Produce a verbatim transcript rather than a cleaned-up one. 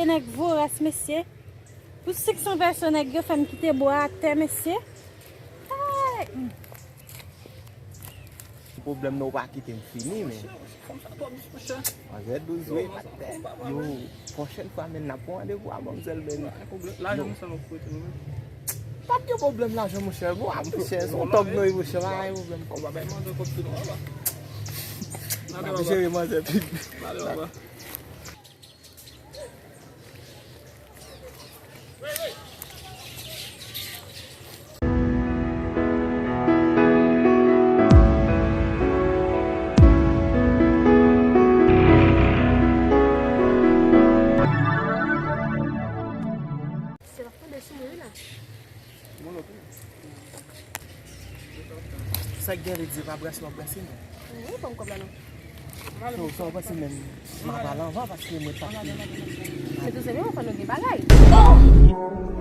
Nèg voras, mesye. Pou senk san pèso, nèg yo fè m kite bwa atè, mesye. Hey! Pwoblèm nan, ou pa kite m fini, men. Fòm sa twò dis, monchè. Manzè douz, wi, atè. Yo, pwochèn fwa, men, n ap pran randevou a manmzèl, men. Lajan nou sa nou prete nou menm. P ap gen pwoblèm lajan, monchè. Bon, a, monchè, se yon tòg nou ye, monchè, pa gen pwoblèm. Ou pa bay manzè kòb tou non, papa. N ap jere manzè pi. N ale, papa. Se l ap tonbe sou mwen wi la. Sa k gen li di pa brase w ap brase non. Wi, ban m kòb la non. So, sa w panse menm? M a pale anvan paske mwen pa t. Se tou se menm fò nou gen bagay. Oh!